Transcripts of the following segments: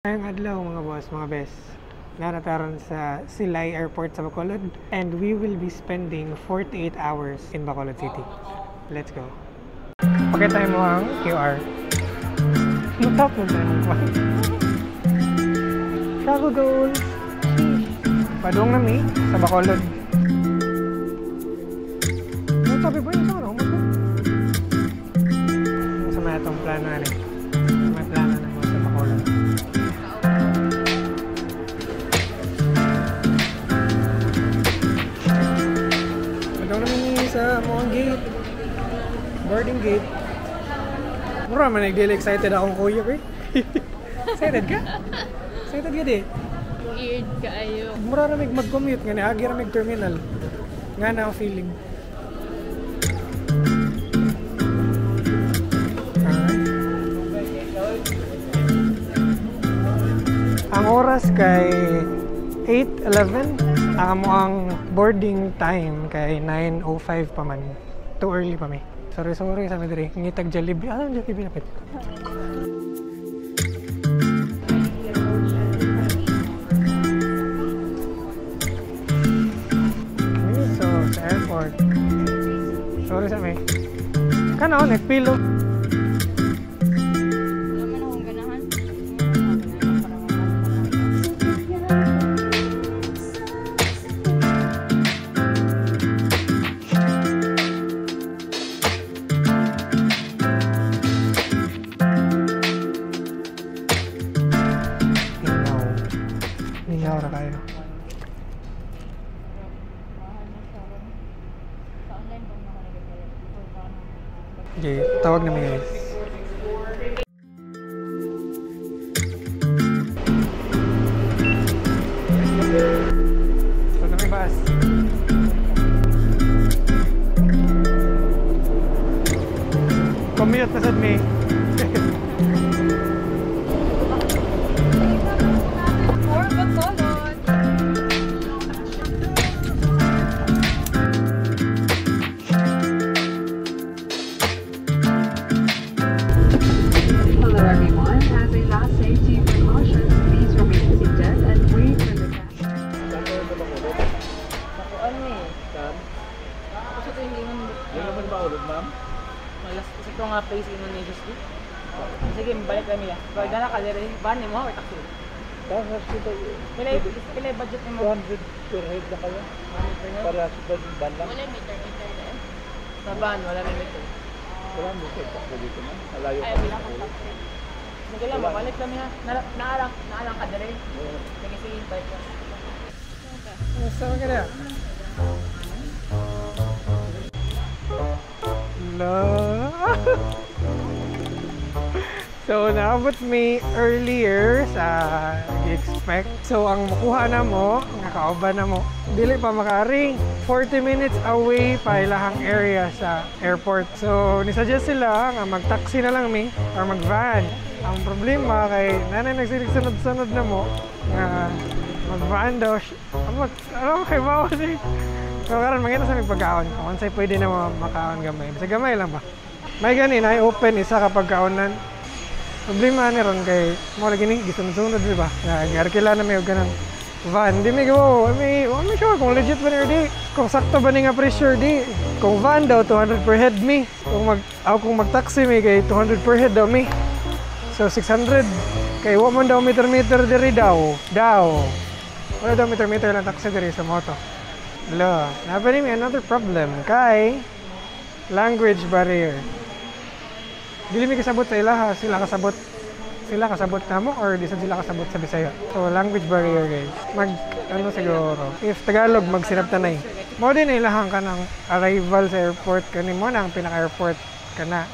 Ngayong adlaw mga boss, mga bes, narataron sa Silay Airport sa Bacolod and we will be spending 48 hours in Bacolod City. Let's go. Pakita mo ang QR. Matap mo tayo mo. Travel goals! Padung na mi sa Bacolod. Sabi ba yun? Saan ako? Sa mga itong plano na rin. May plano na mo sa Bacolod. Padung na mi sa mga gate. Boarding gate. Mura man nagdili excited akong kuya ko eh. Excited ka? Excited ka di? Weird kaayo. Mura ramig mag-commute nga niagi ramig terminal. Nga na ang feeling. Ang oras kay 8:11. Ang amo ang boarding time kay 9:05 pa man. Too early pa mi. Sorry, sorry sa mi diri. Ngitag Jollibee. Ah, Jollibee napit. So, sa airport. Sorry sa mi. Kano, nagpilo. Mingaw ra kayo. Okay, tawag na guys. So, na may bus. Commute na sad mi. Nga place in ni Jesus di. Sige, balik kami ya. Pag dala ka dire, van nimo or taxi? Pila budget nimo? 200 per head na kayo. Para sa van lang. Wala meter meter din. Sa van wala may meter. Wala meter taxi dito man. Malayo pa. Sige lang, balik kami ha. Naalang ka dire. Sige, sige, balik ka. Kumusta ka na? La. So, naabot mi earlier sa expect. So, ang makuha na mo, ang kauban na mo, dili pa makaari. 40 minutes away pa ilahang area sa airport. So, nisuggest sila nga mag-taxi na lang mi or mag-van. Ang problema kay nanay nagsilig-sunod-sunod na mo nga mag-van daw. Ano kay bawas eh. So, karon mangita sa may pagkaon. Kung unsay pwede na makaon gamay. Sa gamay lang ba? May gani na open isa kapag kaonan. Problema ni ron kay mo lagi ni gisunod-sunod di ba? Nag-arkila na may og ganang van. Di mi go, mi sure kung legit ba ni or di. Kung sakto ba ni nga pressure di. Kung van daw 200 per head mi. Kung mag-taxi mi kay 200 per head daw mi. So 600 kay wa man daw meter-meter diri daw. Daw. Wala daw meter-meter lang taxi diri sa moto. Lo, napa ni another problem kay language barrier. Dili mi kasabot sa ilaha, sila kasabot namo or di sad sila kasabot sa Bisaya. So language barrier guys. Mag ano siguro, if Tagalog magsinabtanay. Mo din ilahang kanang arrival sa airport kani mo na ang pinaka-airport kana.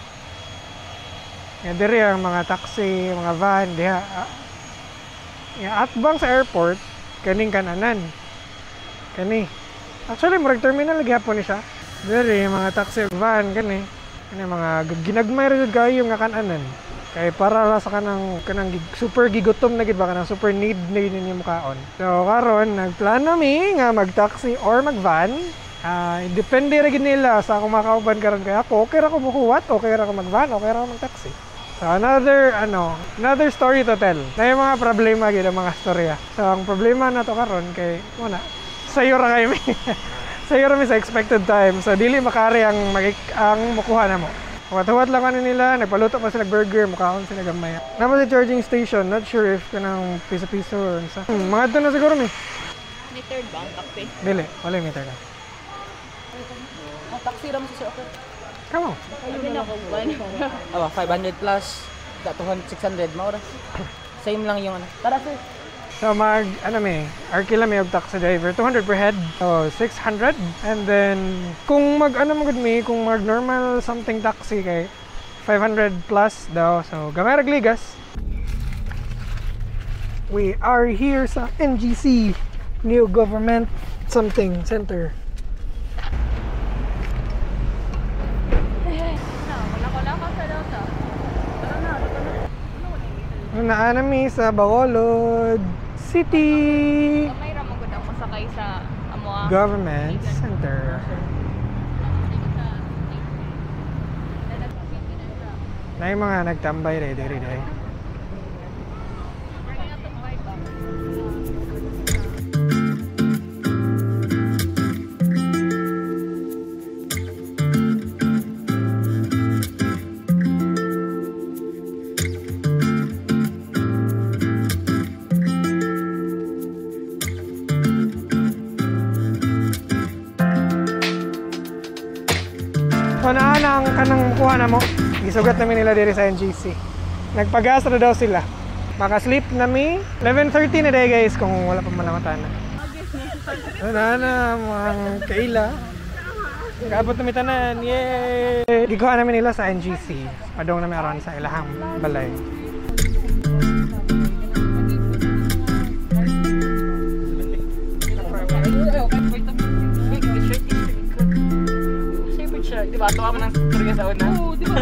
Nga diri ang mga taxi, mga van diha. Nga atbang sa airport kaning kananan. Kani. Actually murag terminal gihapon ni siya. Diri mga taxi van kani. Kani mga ginagmay ra jud kayo nga kananan. Kay para ra sa kanang super gigutom na gid ba, kanang super need na gid ninyo mukaon. So karon nagplano mi nga mag-taxi or mag-van. Depende ra gid nila sa akong makauban karon kay ako okay ra ko muhuwat, okay ra ko mag-van, okay ra ko mag-taxi. So another story to tell. Na yung mga problema gid ang mga storya. So ang problema na to karon kay mo na sayo ra kay mi. Sayo ra mi sa expected time. So dili makari ang mukuha na mo. Huwat-huwat lang ano nila, nagpaluto pa sila burger, mukaon sila gamay. Naman sa charging station, not sure if kanang piso-piso or unsa. Mga to na siguro mi. Metered ba ang taxi? Dili, wala meter na. Oh, taxi ra mo siya, okay. Come on. Sabi na ko ba? Awa, 500 plus, 200, 600, maura. Same lang yung ano. Tara sir. So mag, ano mi, arkila mi og taxi driver, 200 per head. So 600. And then, kung mag, ano mo gud mi, kung mag normal something taxi kay 500 plus daw. So gamay ra ligas. We are here sa NGC, New Government Something Center. Naa mi sa Bacolod City Gamay ra mo gud ang masakay sa amoa. Government Center. Na yung mga nagtambay rin, diri diri. So naa na ang kanang kuha na mo. Gisugat namin nila diri sa NGC. Nagpagas na daw sila. Makasleep na mi. 11:30 na day guys kung wala pa man na. So naa na mga kaila. Kaabot na mi tanan. Yay! Gikuha namin nila sa NGC. Padong namin aron sa ilahang balay. Diba? Tuwa mo ng storya sa una? Oo, diba?